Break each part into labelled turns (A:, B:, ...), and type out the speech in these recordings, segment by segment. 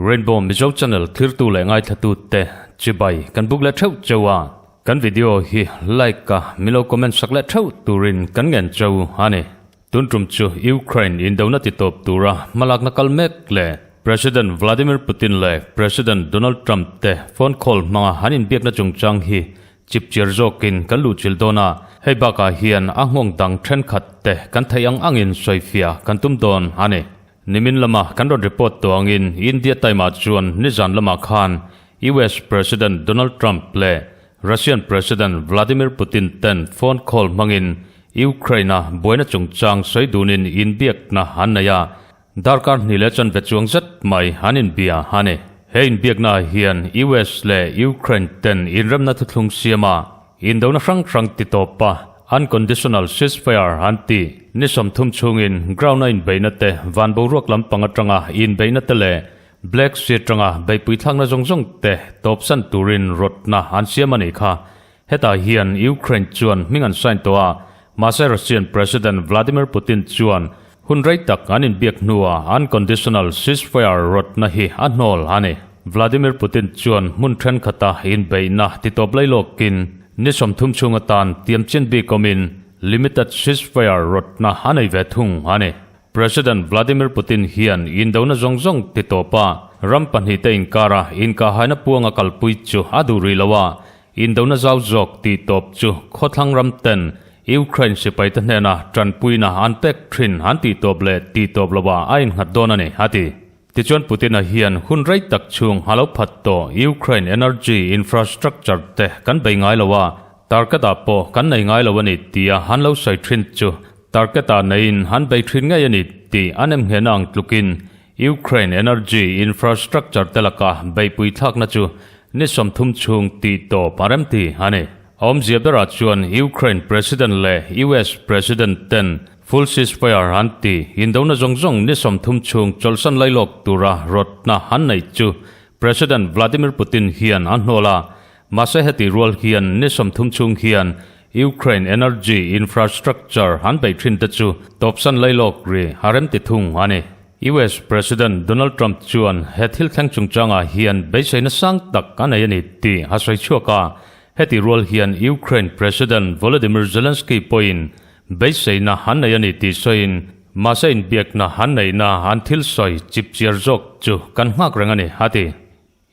A: Rainbow Mizo Channel thirtu leh ngaithla te chibai kan buk leh theuh cheu a, kan video hi like a milo comment sak leh theuh turin kan ngen cheu a ni. Tun tum chu Ukraine indona ti tawp tura hmalakna kal mek leh President Vladimir Putin leh President Donald Trump te phone call hmanga han inbiakna chungchang hi chipchiar zawkin kan luhchilh dawn a, hei bakah hian a nghawng dang thenkhat te kan theih ang angin sawifiah kan tum dawn a ni. Nimin lama kan rawn report tawh angin India Time-ah chuan nizan lamah khan US President Donald Trump leh Russian President Vladimir Putin ten phone call hmangin Ukraine-a buaina chungchang sawi dunin inbiakna an nei a, darkar hnih leh chanve chuang zet mai an inbia a ni. He inbiaknaah hian US leh Ukraine ten inremna thuthlung siam a, indona hrang hrang ti tawp a, unconditional ceasefire an ti. Ni 30 chhungin ground-a inbeihna te, van boruak lampang atanga inbeihna te leh Black Sea atanga beihpui thlakna zawng zawng te tawpsan turin rawtna an siam a nih kha. Hetah hian Ukraine chuan hming an sign tawh a, mahse Russian President Vladimir Putin chuan hun rei tak an inbiak hnuah unconditional ceasefire rawtna hi a hnawl a ni. Vladimir Putin chuan hmun thenkhatah inbeihna titawp lai lawkin ni 30 chhung atan tiamchin bik awmin limited ceasefire rawtna a nei ve thung a ni. President Vladimir Putin hian indona zawng zawng ti tawp a, ram pahnihte inkara inkahaina puanga kalpui chu a duh rih lo a, indona zau zawk tih tawp chu khawthlang ram ten Ukraine sipaite hnena tanpuina an pek thin an tih tawp leh tih tawp loah a innghat dawn a ni, a ti. Tichuan Putin-a hian hun rei tak chhung a lo phat tawh Ukraine energy infrastructure te kan bei ngai lo a, target-ah pawh kan nei ngai lo a ni tia an lo sawi thin chu Target-ah neiin an bei thin ngei a ni tih an em nghehna ang tlukin Ukraine energy infrastructure te laka beihpui thlakna chu ni 30 chhung tih tawp a remti a ni. A awmzia berah chuan Ukraine President leh US President ten full ceasefire an ti indona zawng zawng ni 30 chhung chawlhsan lailawk tura rawtna an neih chu President Vladimir Putin hian a hnawl a, mahse heti rual hian ni 30 chhung hian Ukraine energy infrastructure an beih thin te chu tawpsan lailawk ri a rem ti thung a ni. US President Donald Trump chuan he thil thleng chungchangah hian beiseina sang tak a nei a ni tih a sawi chhuak a, heti rual hian Ukraine President Volodymyr Zelensky pawhin beiseina an nei a ni tih sawiin, mahse inbiakna an neihna an thil sawi chipchiar zawk chu kan nghak reng a ni, a ti.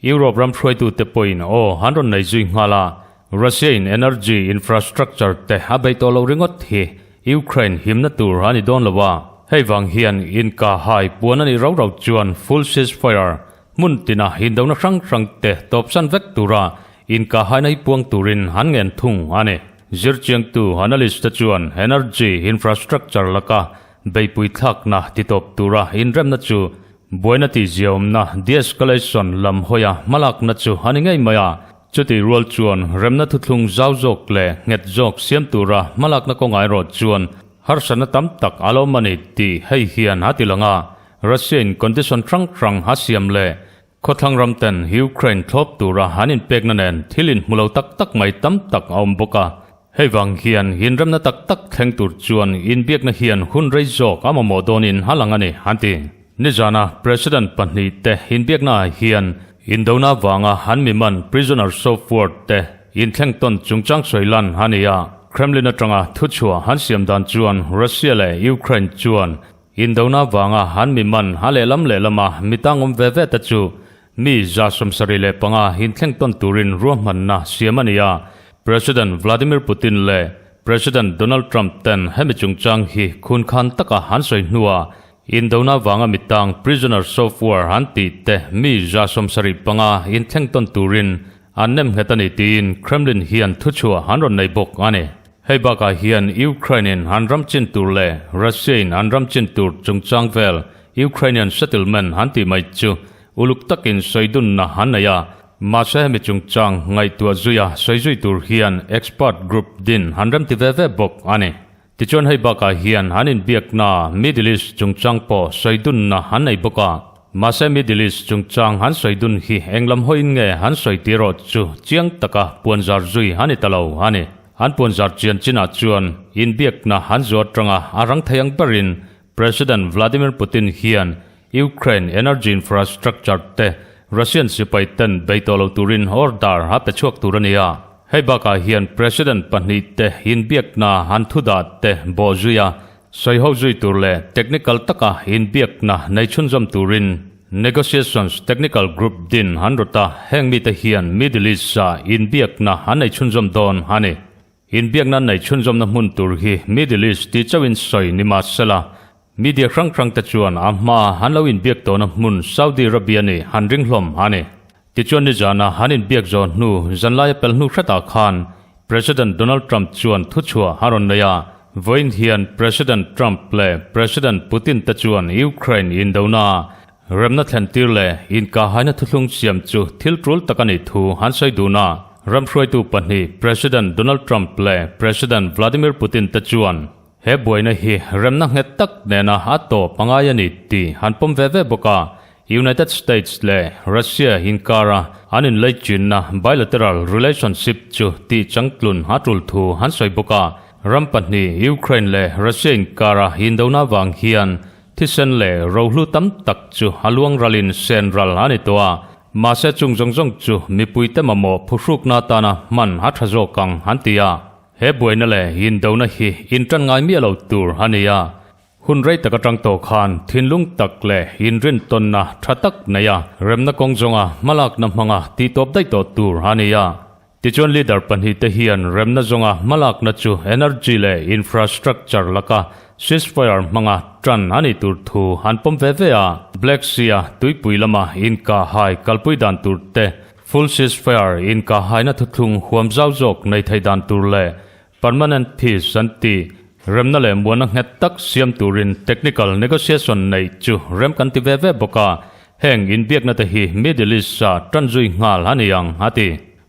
A: Europe ram hruaitute pawhin aw an rawn nei zui nghal a, Russia in energy infrastructure te a bei tawh loh ringawt hi Ukraine himna tur a ni dawn lo a, hei vang hian inka hai puan a nih rau rau chuan full ceasefire hmun tina indona hrang hrang te tawpsan vek tura inka haina hi puang turin an ngen thung a ni. Zirchiangtu analyst te chuan energy infrastructure laka beipui thlakna titawp tura inremna chu Buaina tihziaawmna, de-escalation, lam hawia hmalakna chu a ni ngei mai a, chutih rual chuan remna thuthlung zau zawk leh nghet zawk siam tura hmalakna kawnga erawh chuan harsatna tam tak a lo awm a ni tih hei hian a ti lang a. Russia-in condition hrang hrang a siam leh khawthlang ram ten Ukraine thlawp tura an inpekna nen thil inhmu lo tak tak mai tam tak a awm bawk a. Hei vang hian inremna tak tak thleng tur chuan inbiakna hian hun rei zawk a mamawh dawnin a lang a ni, an ti. Nizana President pahnih te inbiaknaah hian indona vanga an miman prisoners of war te inthleng tawn chungchang sawi lan a ni a. Kremlin atanga thuchhuah an siam dan chuan Russia leh Ukraine chuan indona vanga an miman a lehlam lehlama mitang awm ve ve te chu Mi 75 inthleng tawn turin ruahmanna siam a ni a, President Vladimir Putin leh President Donald Trump ten hemi chungchang hi khunkhan taka an sawi hnuah indona vanga mitang prisoners of war an tih te mi 75 inthleng tawn turin an nem nghet a ni tiin Kremlin hian thuchhuah an rawn nei bawk a ni. Hei bakah hian Ukraine-in an ram chin tur leh Russia-in an ram chin tur chungchang vel Ukrainian settlement an tih mai chu uluk takin sawi dunna an nei a, mahse hemi chungchang ngaihtuah zuia sawi zui tur hian expert group din an remti ve ve bawk a ni. Tichuan hei bakah hian an inbiakna Middle East chungchang pawh sawi dunna an nei bawk a. Mahse Middle East chungchang han sawi dun hi eng lam hawiin nge han sawi tih erawh chu chiang taka puanzar zui a ni ta lo a ni. An puanzar chian chinah chuan inbiakna an zuar tanga a rang thei ang berin President Vladimir Putin hian Ukraine energy infrastructure te Russian sipai ten bei tawh lo turin order a pe chhuak tur a ni a. Hei bakah hian President pahnihte inbiakna an thudah te bawh zui a, sawiho zui tur leh technical taka inbiakna nei chhunzawm turin Negotiations Technical Group din an rawt a, heng mite hian Middle East-a inbiakna an nei chhunzawm dawn a ni. Inbiakna an nei chhunzawmna hmun tur hi Middle East tih chauhin sawi ni mah sela, media hrang hrangte chuan a hmaa an lo inbiak tawhna hmun Saudi Arabia nih han ring hlawm a ni. Tichuan nizana an inbiak zawh hnu zanlaia pel hnu hretah khan President Donald Trump chuan thuchhuah a rawn nei a, vawiin hian President Trump leh President Putin te chuan Ukraine indona remna thlentir leh inkahhaina thuthlung siam chu thil tul tak a nih thu an sawi dun a. Ram hruaitu pahnih President Donald Trump leh President Vladimir Putin te chuan he buaina hi remna nghet tak nena a tawp a ngai a ni tih an pawm ve ve bawk a. United States leh Russia inkara an inlaichinna bilateral relationship chu tih changtlun a tul thu an sawi bawk a. Ram pahnih Ukraine leh Russia inkara indona vang hian thisen leh rohlu tam tak chu a luang ralin sen ral a ni tawh a. Mahse chung zawng zawng chu mipuite mamawh phuhrukna atana hman a tha zawk ang an ti a. He buaina leh indona hi intan ngai miah lo tur a ni a. Hun rei tak atang tawh khan thinlung tak leh inrintawnna tha tak neia remna kawng zawnga hmalakna hmanga tihtawp daih tawh tur a ni a. Tichuan leader pahnihte hian remna zawnga hmalakna chu energy leh infrastructure laka ceasefire hmanga tan a nih tur thu an pawm ve ve a. Black Sea-a tuipui lama inkahhai kalpui dan tur te, full ceasefire inkahhaina thuthlung huam zau zawk nei thei dan tur leh Permanent peace an ti. Remna leh muana nghet tak siam turin technical negotiation neih chu rem kan ti ve ve bawk a, heng inbiakna te hi Middle East-a tan zui nghal a ni ang, a ti.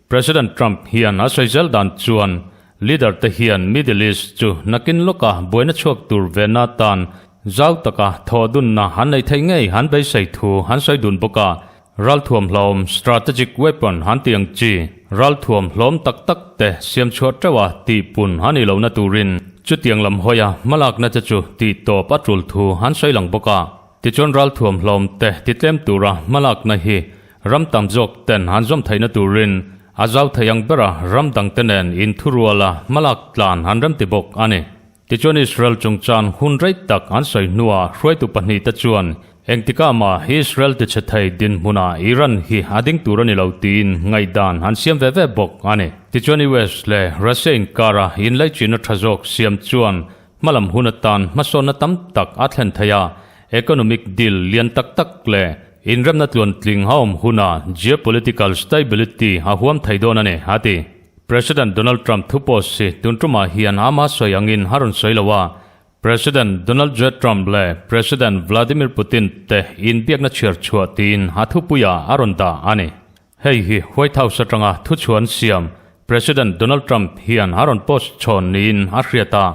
A: President Trump hian a sawi zel dan chuan leader te hian Middle East chu nakin lawka buaina chhuak tur ve na tan zau taka thawh dunna an nei theih ngei an beisei thu an sawi dun bawk a, Ralthuam hlawm, strategic weapon, han ti ang chi, ralthuam hlawm tak tak te siam chhuah teuh a tih pun a nih lohna turin chutiang lam hawia hmalakna te chu tih tawp a tul thu an sawi lang bawk a. Tichuan ralthuam hlawm te titlem tura hmalakna hi ram tam zawk ten an zawm theihna turin a zau thei ang bera ram dangte nen inthuruala hmalak tlan an remti bawk a ni. Tichuan Israel chungchang hun rei tak an sawi hnuah hruaitu pahnihte chuan engtikah mah Israel tichhe thei dinhmunah Iran hi a ding tur a ni lo tiin ngaihdan an siam ve ve bawk a ni. Tichuan US leh Russia inkara inlaichinna tha zawk siam chuan hmalam hun atan hmasawnna tam tak a thlen thei a, economic deal lian tak tak leh inremna tluantling a awm hunah geopolitical stability a huam thei dawn a ni, a ti. President Donald Trump thu post hi tun tumah hian ama sawi angin a rawn sawi lo a, President Donald J Trump leh President Vladimir Putin te inbiakna chhiar chhuah tiin a thupuiah a rawn dah a ni. Hei hi White House atanga thuchhuan siam President Donald Trump hian a rawn post chhawn niin a hriat a.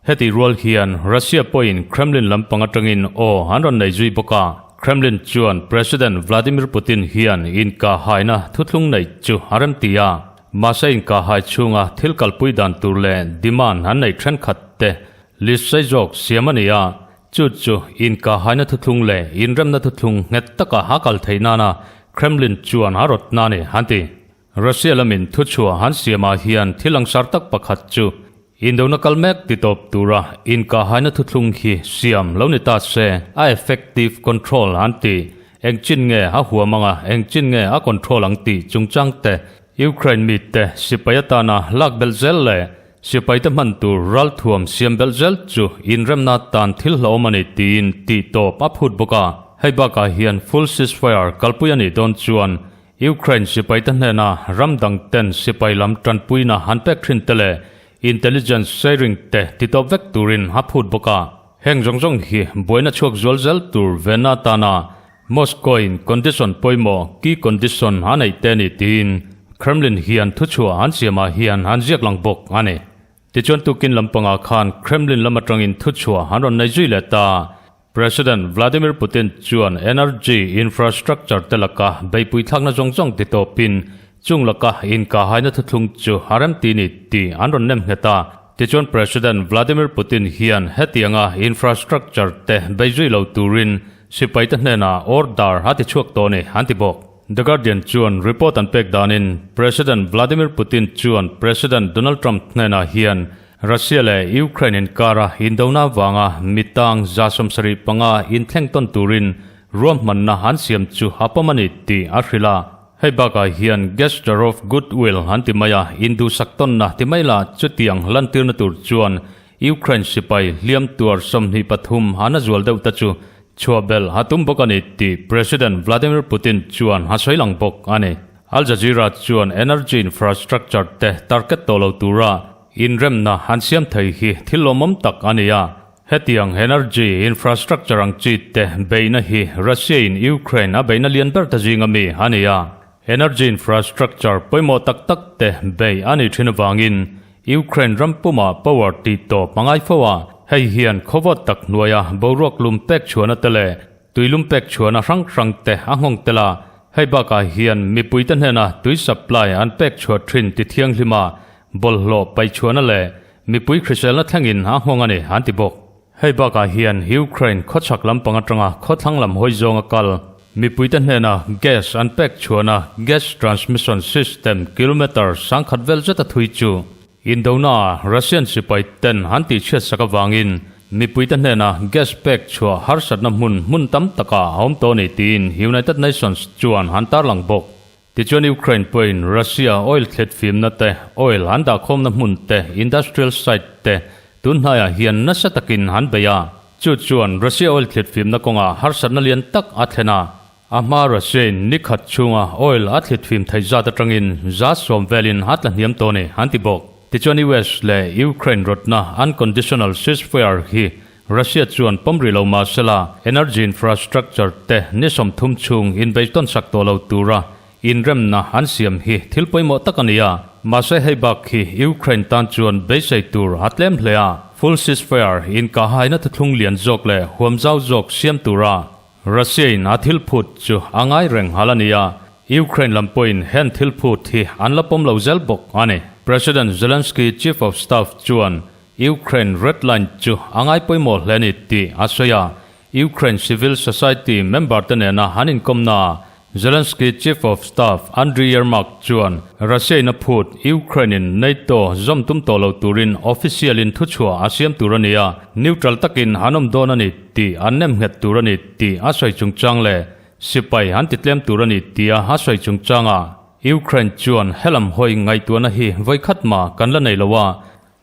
A: Heti rual hian Russia pawhin Kremlin lampang atangin aw an rawn nei zui bawk a, Kremlin chuan President Vladimir Putin hian inkahhaina thuthlung neih chu a remti a, mahse inkahhai chhunga thil kalpui dan tur leh demand an neih thenkhat te list sei zawk siam a ni a, chu chu inkahhaina thuthlung leh inremna thuthlung nghet taka a kal theih nana Kremlin chuan a rawtna a ni, an ti. Russia lamin thuchhuah an siamah hian thil langsar tak pakhat chu indona kal mek titawp tura inkahhaina thuthlung hi siam lo ni ta se a effective control an ti. Engchin nge a huam anga engchin nge a control ang tih chungchang te Ukraine mite sipai atana lak belh zel leh sipaite hman tur ralthuam siam belh zel chu inremna tan thil hlauhawm a ni tiin tihtawp a phut bawk a. Hei bakah hian full ceasefire kalpui a nih dawn chuan Ukraine sipaite hnena ram dangten sipai lam tanpuina han pek thin te leh intelligence sharing te titawp vek turin a phut bawk a. Heng zawng zawng hi buaina chhuak zual zel tur vena atana Moscow-in condition pawimawh, key condition, a neih te ni tiin Kremlin hian thuchhuah an siamah hian an ziak lang bawk a ni. Tichuan tukin lampangah khan Kremlin lam atangin thuchhuah an rawn nei zui leh ta. President Vladimir Putin chuan energy infrastructure te laka beihpui thlakna zawng zawng ti tawpin chung laka inkahhaina thuthlung chu a remti ni tih an rawn nem nghet a. Tichuan President Vladimir Putin hian hetianga infrastructure te bei zui lo turin sipaite hnenah order a ti chhuak tawh a ni, an ti bawk. The Guardian chuan report an pek danin President Vladimir Putin chuan President Donald Trump hnenah hian Russia leh Ukraine inkara indona avanga mitang 75 inthleng tawn turin ruahmanna an siam chu a pawm a ni tih a hrilh a. Hei bakah hian gesture of goodwill an ti mai a, induhsak tawnna ti mai la chutiang lantirna tur chuan Ukraine sipai hliam tuar 23 an a zual deuh ta chu chhuah belh a tum bawk a ni tih President Vladimir Putin chuan a sawi lang bawk a ni. Al Jazeera chuan energy infrastructure te target tawh lo tura inremna an siam thei hi thil lawmawm tak a ni a. Hetiang energy infrastructure ang chi te beihna hi Russia in Ukraine a beihna lian ber ta zinga mi a ni a. Energy infrastructure pawimawh tak tak te beih a nih thin avangin Ukraine ram pumah power tih tawp a ngai fo a. Hei hian khawvawt tak hnuaia boruak lum pek chhuahna te leh tui lum pek chhuahna hrang hrang te a nghawng tel a. Hei bakah hian mipuite hnena tui supply an pek chhuah thin ti thianghlima bawlhhlawh paih chhuahna leh Mipui hriselna thlengin a nghawng a ni, an ti bawk. Hei bakah hian Ukraine khawchhak lampang atanga khawthlang lam hawi zawnga kal mipuite hnena gas an pek chhuahna gas transmission system kilometre 1000 vel zeta thui chu Indonaah Russian sipai ten an tihchhiatsak avangin mipuite hnena gas pek chhuah harsatna hmun hmun tam takah a awm tawh a ni tiin United Nations chuan an tarlang bawk. Tichuan Ukraine pawhin Russia oil thlet fimna te, oil an dahkhawmna hmun te, industrial site te tun hnaiah hian nasa takin an bei a. Chu chuan Russia oil thlet fimna kawngah harsatna lian tak a thlen a. A hma Russia-in ni khat chhunga oil a thlet fim theih zat atangin 10% velin a tla hniam tawh a ni, an ti bawk. Tichuan US leh Ukraine rawtna unconditional ceasefire hi Russia chuan pawm rih lo mah sela, energy infrastructure te ni 30 chhung inbeistawn sak tawh lo tura inremna an siam hi thil pawimawh tak a ni a. Mahse hei bak hi Ukraine tan chuan beisei tur a tlem hle a, full ceasefire inkahaina thuthlung lian zawk leh huamzau zawk siam tura Russia-in a thil phut chu a ngai reng hal a ni a, Ukraine lam pawhin hen thil phut hi an la pawm lo zel bawk a ni. President Zelensky Chief of Staff chuan Ukraine red line chu a ngai pawimawh hle a ni tih a sawi a, Ukraine civil society member te nena an inkawmnaah Zelensky Chief of Staff Andriy Yermak chuan Russia-in a phut Ukraine-in NATO zawm tum tawh lo turin official-in thuchhuah a siam tur a ni a, neutral takin an awm dawn a ni tih an nem nghet tur a ni tih a sawi chungchang leh sipai an titlem tur a ni tia a sawi chungchangah Ukraine chuan helam hawi ngaihtuahna hi vawikhat mah kan la nei lo a,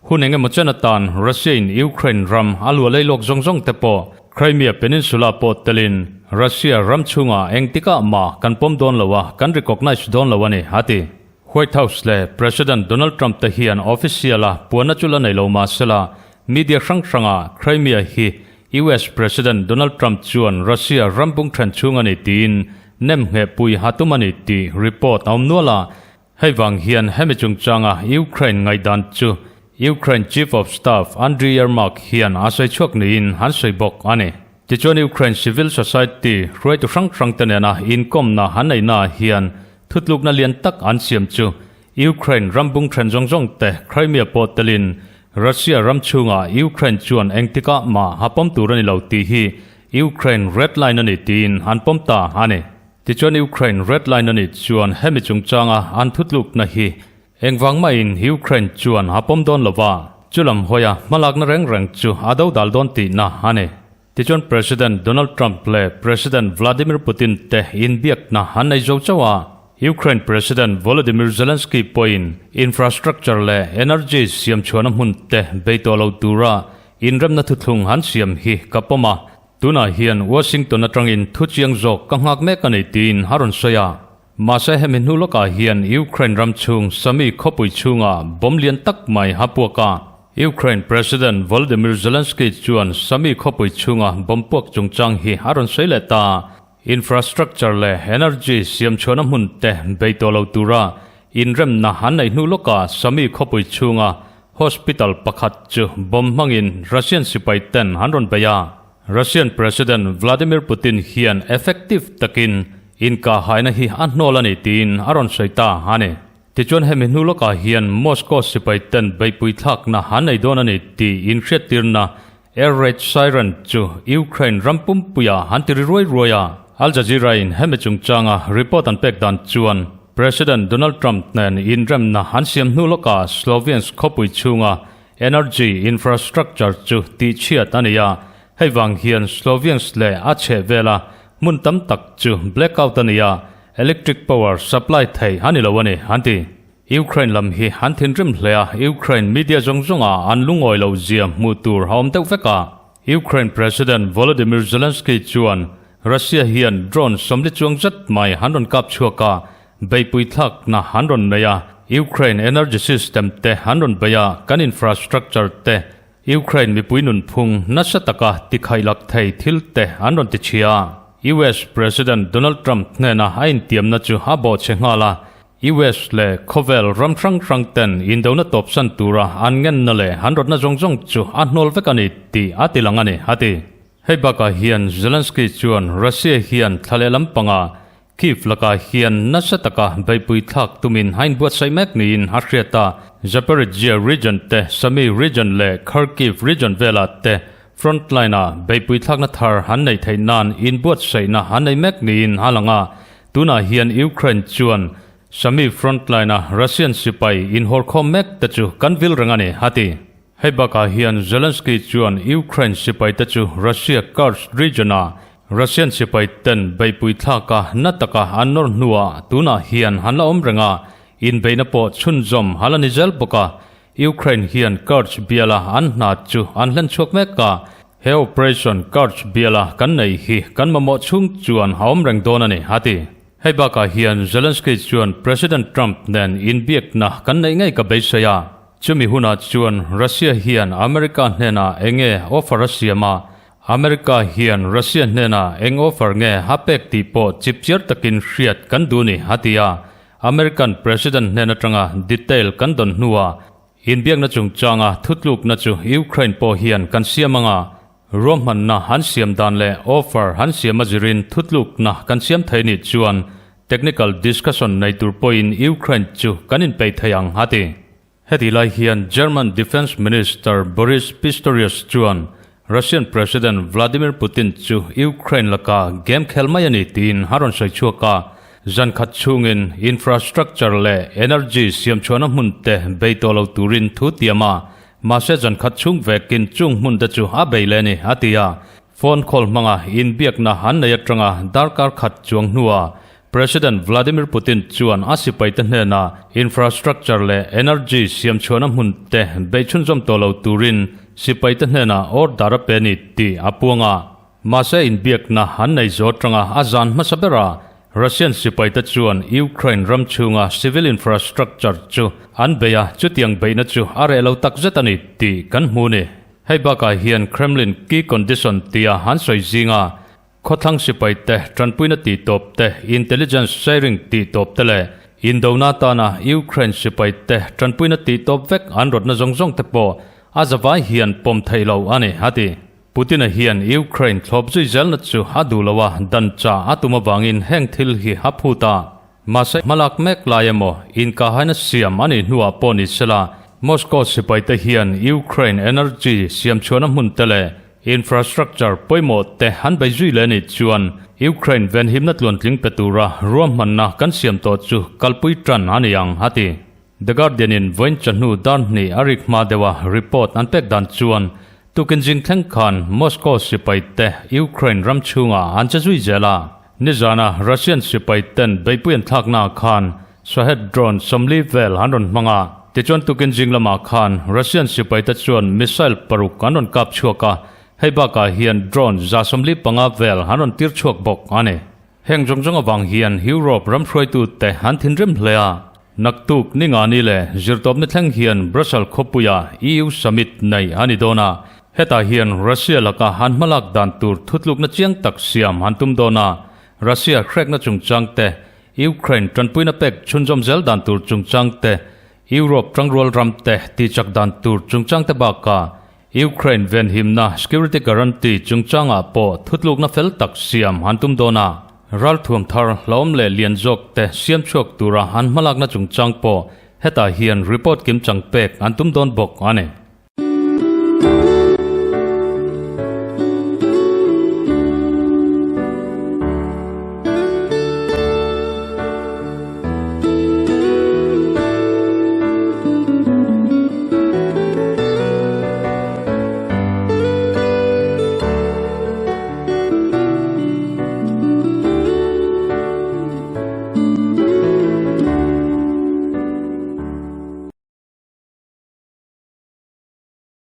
A: Hun eng emaw chen atan Russia-in Ukraine ram a luah lei lawk zawng zawng te pawh Crimea Peninsula pawh telin Russia ram chhungah engtikah mah kan pawm dawn lo a, kan recognize dawn lo a ni, a ti. White House leh President Donald Trump te hian official-a puanna chu la nei lo mah sela, media hrang hrangah Crimea hi US President Donald Trump chuan Russia ram bung then chhung a ni tiin nem nghehpui a tum a ni tih report a awm nual a. Hei vang hian hemi chungchanga Ukraine ngaihdan chu Ukraine Chief of Staff Andriy Yermak hian a sawi chhuak niin an sawi bawk a ni. Tichuan Ukraine civil society hruaitu hrang hrang te nena inkawmna an neihnaah hian thutlukna lian tak an siam chu Ukraine ram bung then zawng zawng te Crimea pawh telin Russia ram chhungah Ukraine chuan engtikah mah a pawm tur a ni lo tih hi Ukraine red line a ni tiin an pawm ta a ni. Tichuan Ukraine red line a nih chuan hemi chungchanga an thutlukna hi engvang mahin Ukraine chuan a pawm dawn lova, chulam hawia hmalakna reng reng chu a do dal dawn tihna a ni. Tichuan President Donald Trump leh President Vladimir Putin te inbiakna an nei zo chauh a, Ukraine President Volodymyr Zelensky pawhin infrastructure leh energy siamchhuahna hmun te bei tawh lo tura inremna thuthlung an siam hi ka pawm a, Tunah hian Washington atangin thu chiang zawk ka nghak mek a ni tiin a rawn sawi a. Mahse hemi hnu lawkah hian Ukraine ram chhung Sami khawpui chhungah bomb lian tak mai a puak a. Ukraine President Volodymyr Zelensky chuan Sami khawpui chhunga bomb puak chungchang hi a rawn sawi leh ta. Infrastructure leh energy siam chhuahna hmun te bei tawh lo tura inremna an neih hnu lawkah Sami khawpui chhunga Hospital pakhat chu bomb hmangin Russian sipai ten an rawn bei a. Russian President Vladimir Putin hian effective takin inkahhaina hi a hnawl a ni tiin a rawn sawi ta a ni. Tichuan hemi hnu lawkah hian Moscow sipai ten beihpui thlakna an nei dawn a ni tih inhriattirna air raid siren chu Ukraine ram pumpuiah an ti ri ruai ruai a. Al Jazeera in hemi chungchanga report an pek dan chuan President Donald Trump nen inremna an siam hnu lawkah Sloviansk khawpui chhunga Energy infrastructure chu tihchhiat a ni a, hei vang hian Sloviansk leh a chheh vela hmun tam tak chu blackout a ni a, electric power supply theih a ni lo a ni, an ti. Ukraine lam hi an thinrim hle a, Ukraine media zawng zawngah an lungawi lo zia hmuh tur a awm deuh vek a. Ukraine President Volodymyr Zelensky chuan Russia hian drone 40 chuang zet mai an rawn kap chhuak a, Beihpui thlakna an rawn nei a, Ukraine energy system te an rawn bei a, kan infrastructure te, Ukraine mipui nunphung nasa taka tikhailak thei thil te an rawn ti chhia a. US President Donald Trump hnena a intiamna chu a bawhchhe nghal a, US leh khawvel ram hrang hrang ten indona tawpsan tura an ngenna leh an rawtna zawng zawng chu a hnawl vek a ni tih a tilang a ni, a ti. Hei bakah hian Zelensky chuan Russia hian thla leh lampangah Kyiv lakah hian nasa taka beihpui thlak tumin a inbuatsaih mek niin a hriat a, Zaporizhzhia region te, Sumy region leh Kharkiv region velah te frontline-ah beihpui thlakna thar an neih theih nan inbuatsaihna an nei mek niin a lang a, tunah hian Ukraine chuan Sumy frontline-a Russian sipai inhawrkhawm mek te chu kan vil reng a ni, a ti. Hei bakah hian Zelensky chuan Ukraine sipaite chu Russia Kursk region-a Russian sipai ten beihpui thlaka na taka an nawr hnuah tunah hian an la awm reng a, inbeihna pawh chhunzawm a la ni zel bawk a. Ukraine hian Kursk biala an hna chu an hlen chhuak mek a, he operation Kursk biala kan nei hi kan mamawh chhung chuan a awm reng dawn a ni, a ti. Hei bakah hian Zelensky chuan President Trump nen inbiakna kan neih ngei ka beisei a, Chumi hunah chuan Russia hian America hnenah eng nge offer a siam a, America hian Russia hnenah eng offer nge a pek tih pawh chipchiar takin hriat kan duh ni, a ti a. American President hnen atanga detail kan dawn hnuah inbiakna chungchanga thutlukna chu Ukraine pawh hian kan siam anga ruahmanna an siam dan leh offer an siam a zirin thutlukna kan siam thei nih chuan Technical discussion nei tur pawhin Ukraine chu kan inpeih thei ang, a ti. Heti lai hian German Defence Minister Boris Pistorius chuan Russian President Vladimir Putin chu Ukraine laka game khel mai a ni tiin a rawn sawi chhuak a, zan khat chhungin infrastructure leh energy siamchhuahna hmun te bei tawh lo turin thu tiam a, mahse zan khat chhung vekin chung hmun te chu a bei leh a ni, a ti a. Phone call hmanga inbiakna an nei atanga darkar khat chuang hnuah President Vladimir Putin chuan a sipaite hnenah infrastructure leh energy siamchhuahna hmun te beihchhunzawm tawh lo turin sipaite hnenah order a pe a ni tih a puang a. Mahse inbiakna an nei zo atanga a zan hmasa berah Russian sipaite chuan Ukraine ram chhunga civil infrastructure chu an bei a, chutiang beihna chu a reh lo takzet a ni tih kan hmu a ni. Hei bakah hian Kremlin key condition tia an sawi zinga khawthlang sipai te, tanpuina tih tawp te, intelligence sharing tih tawp te leh indona atana Ukraine sipai te tanpuina tih tawp vek an rawtna zawng zawng te pawh a zavai hian pawm theih lo a ni, a ti. Putin-a hian Ukraine thlawp zui zelna chu a duh lo a, dan chah a tum avangin heng thil hi a phut a. Mahse, hmalak mek lai emaw, inkahaina siam a nih hnuah pawh ni sela, Moscow sipaite hian Ukraine energy siamchhuahna hmun te leh infrastructure pawimawh te an bei zui leh anih chuan Ukraine venhimna tluantling pe tura ruahmanna kan siam tawh chu kalpui tan a ni ang, a ti. The Guardian in vawiin chawhnu dar hnih a rik hma deuha report an pek dan chuan tukin zing thleng khan Moscow sipai te Ukraine ram chhungah an che zui zel a. Nizana Russian sipai ten beihpui an thlakna ah khan Shahed drone 40 vel an rawn hmang a. Tichuan tukin zing lamah khan Russian sipai te chuan missile paruk an rawn kap chhuak a, hei bakah hian drone 145 vel an rawn tir chhuak bawk a ni. Heng zawng zawng avang hian Europe ram hruaitute an thinrim hle a, naktuk ningani leh zirtawpna thleng hian Brussels khawpuia EU summit nei a ni dawn a, hetah hian Russia laka an hmalak dan tur thutlukna chiang tak siam an tum dawn a, Russia hrekna chungchang te, Ukraine tanpuina pek chhunzawm zel dan tur chungchang te, Europe tangrual ram te tihchak dan tur chungchang te bakah. Ukraine venhimna security guarantee chungchangah pawh thutlukna fel tak siam an tum dawn a, ralthuam thar hlauhawm leh lian zawk te siam chhuak tura an hmalakna chungchang pawh hetah hian report kimchang pek an tum dawn bawk a ni.